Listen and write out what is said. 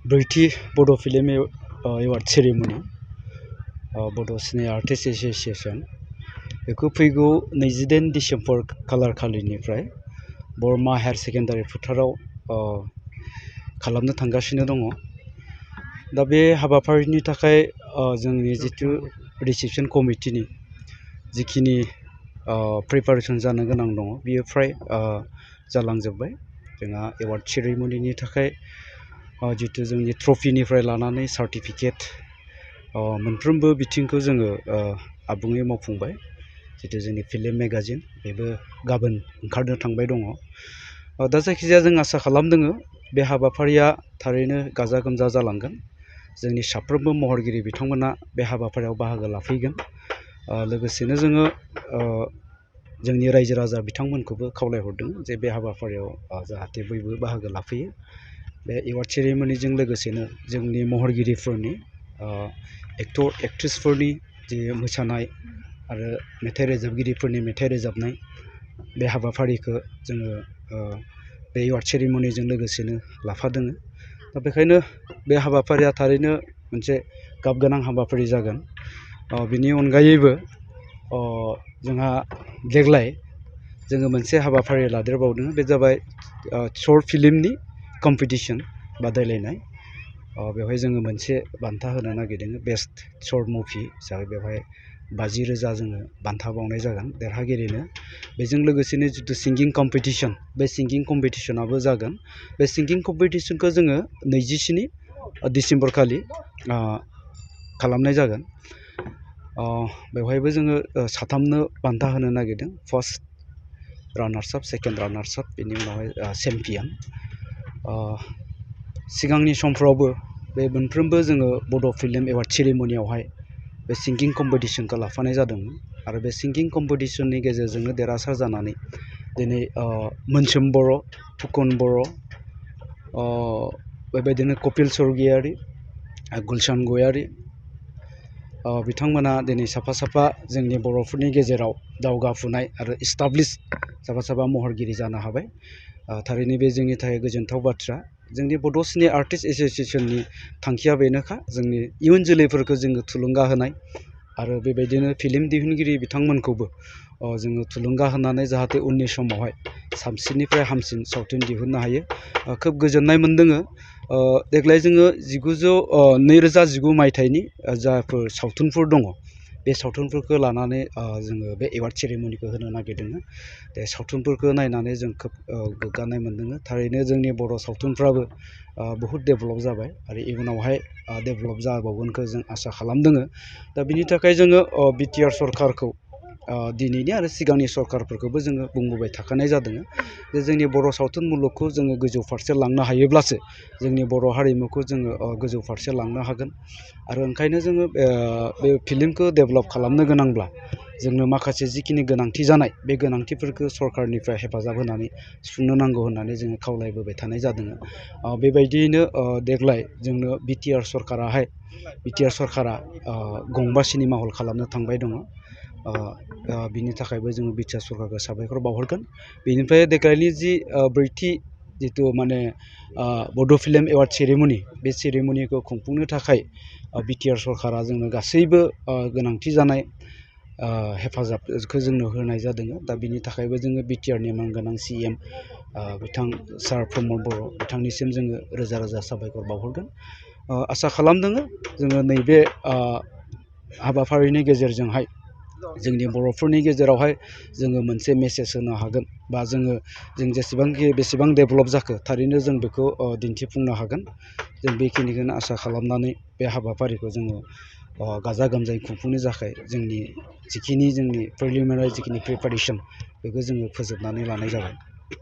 ब्रैथि बड' film award ceremony बड' सिने आर्टिस्ट एस'सिएशन बेखौ फैगौ 28 डिसेम्बर खालार खालिनिफ्राय बरमा हायार सेकेन्डारि फोथाराव खालामनो थांगासिनो दङ। दा बे हाबाफारिनि थाखाय जोंनि जितु रिसेपसन कमिटिनि जिखिनि प्रिपारेसन जानो गोनां दङ बियो फ्राय जालांजोब्बाय। जोंहा एवार्ड सेरेमनिनि थाखाय जितु जोंनि ट्रफिनिफ्राय लानानै सार्टिफिकेट मोनफ्रोमबो बिथिंखौ जोङो आबुङै मावफुंबाय। जितु जोंनि फिल्म मेगाजिन बेबो गाबोन ओंखारनो थांबाय दङ। दा जायखिजाया जों आसा खालामदों बे हाबाफारिया थारैनो गाजा गोमजा जालांगोन। जोंनि साफ्रोमबो महरगिरि बिथांमोना बे हाबाफारियाव बाहागो लाफैगोन। लोगोसेनो जोङो जोंनि रायजो राजा बिथांमोनखौबो खावलायहरदों जे बे हाबाफारियाव जाहाथे बयबो बाहागो लाफैयो। बे एवार्ड सेरेमनिजों लोगोसेनो जोंनि महरगिरिफोरनि एक्टर एक्ट्रिसफोरनि जि मोसानाय आरो मेथाइ रोजाबगिरिफोरनि मेथाइ रोजाबनाय बे हाबाफारिखौ जोङो बे एवार्ड सेरेमनिजों लोगोसेनो लाफादों। दा बेखायनो बे हाबाफारिया थारैनो मोनसे गाब गोनां हाबाफारि जागोन। बिनि अनगायैबो जोंहा देग्लाय जोङो मोनसे हाबाफारि लादेरबावदों। बे जाबाय शर्ट फिल्मनि कम्पिटिसन बादायलायनाय। बेवहाय जोङो मोनसे बान्था होनो नागिरदों बेस्ट शर्ट मुभि हिसाबै बेवहाय 50,000 जोङो बान्था बावनाय जागोन देरहागिरिनो। बेजों लोगोसेनो जितु सिंगिं कम्पिटिसन बे सिंगिं कम्पिटिसनाबो जागोन। बे सिंगिं कम्पिटिसनखौ जोङो 27 डिसेम्बर खालि खालामनाय जागोन। बेवहायबो जोङो साथामनो बान्था होनो नागिरदों। First runners up, second runners up, बेनि उनावहाय चेम्पियन। सिगांनि समफ्रावबो बे मोनफ्रोमबो जोङो बड' फिल्म एवार्ड सेरेमनियावहाय बे सिंगिं कम्पिटिसनखौ लाफानाय जादोंमोन। आरो बे सिंगिं कम्पिटिसननि गेजेरजोंनो देरहासार जानानै दिनै मोनसोम बर', फुकन बर', बेबायदिनो कपिल स्वर्गियारि, गुलशन गयारि बिथांमोना दिनै साफा साफा जोंनि बर'फोरनि गेजेराव दावगाफुनाय आरो इस्टाब्लिश साफा साफा महरगिरि जानो हाबाय। थारैनो बे जोंनि थाखाय गोजोनथाव बाथ्रा। जोंनि बड' सिने आर्टिस्ट एस'सिएशननि थांखिया बेनोखा जोंनि इयुन जोलैफोरखौ जोङो थुलुंगा होनाय आरो बेबायदिनो फिल्म दिहुनगिरि बिथांमोनखौबो जोङो थुलुंगा होनानै जाहाथे उननि समावहाय साबसिननिफ्राय हामसिन सावथुन दिहुननो हायो। खोब गोजोननाय मोनदों। देग्लाय जोङो 2019 मायथाइनि जाफोर सावथुनफोर दङ बे सावथुनफोरखौ लानानै जोङो बे एवार्ड सेरेमनिखौ होनो नागिरदों। बे सावथुनफोरखौ नायनानै जों खोब गोग्गानाय मोनदों। थारैनो जोंनि बर' सावथुनफ्राबो बहुद डेभेलप जाबाय आरो इयुनावहाय डेभेलप जाबावगोनखौ जों आसा खालामदों। दा बिनि थाखाय जोङो बिटिआर सरकारखौ दिनैनि आरो सिगांनि सरकारफोरखौबो जोङो बुंबोबाय थाखानाय जादों जे जोंनि बर' सावथुन मुलुगखौ जोङो गोजौ फारसे लांनो हायोब्लासो जोंनि बर' हारिमुखौ जोङो गोजौ फारसे लांनो हागोन। आरो ओंखायनो जोङो बे फिल्मखौ डेभेलप खालामनो गोनांब्ला जोंनो माखासे जिखिनि गोनांथि जानाय बे गोनांथिफोरखौ सरकारनिफ्राय हेफाजाब होनानै सुफुंनो नांगौ होननानै जोङो खावलायबोबाय थानाय जादों। बेबायदियैनो देग्लाय जोंनो बिटिआर सरकारा गंबा सिनेमा हल खालामनो थांबाय दङ। बिनि थाखायबो जोङो बिटिआर सरकारखौ साबायखर बावहरगोन। बेनिफ्राय देग्लायनि जि ब्रैथि जितु माने बड' फिल्म एवार्ड सेरेमनि बे सेरेमनिखौ खुंफुंनो थाखाय बिटिआर सरकारा जोंनो गासैबो गोनांथि जानाय हेफाजाबखौ जोंनो होनाय जादों। दा बिनि थाखायबो जोङो बिटिआरनि मानगोनां CM बिथां सार प्रमद बर' बिथांनिसिम जोङो रोजा रोजा साबायखर बावहरगोन। आसा खालामदों जोङो नैबे हाबाफारिनि गेजेरजोंहाय जोंनि बर'फोरनि गेजेरावहाय जोङो मोनसे मेसेज होनो हागोन बा जों बेसेबां डेभेलप जाखो थारैनो जों बेखौ दिन्थिफुंनो हागोन। जों बेखिनिखौनो आसा खालामनानै बे हाबाफारिखौ जोङो गाजा गोमजायै खुंफुंनो थाखाय जोंनि प्रिलिमिनारि जिखिनि प्रिपारेसन बेखौ जोङो फोजोबनानै लानाय जाबाय।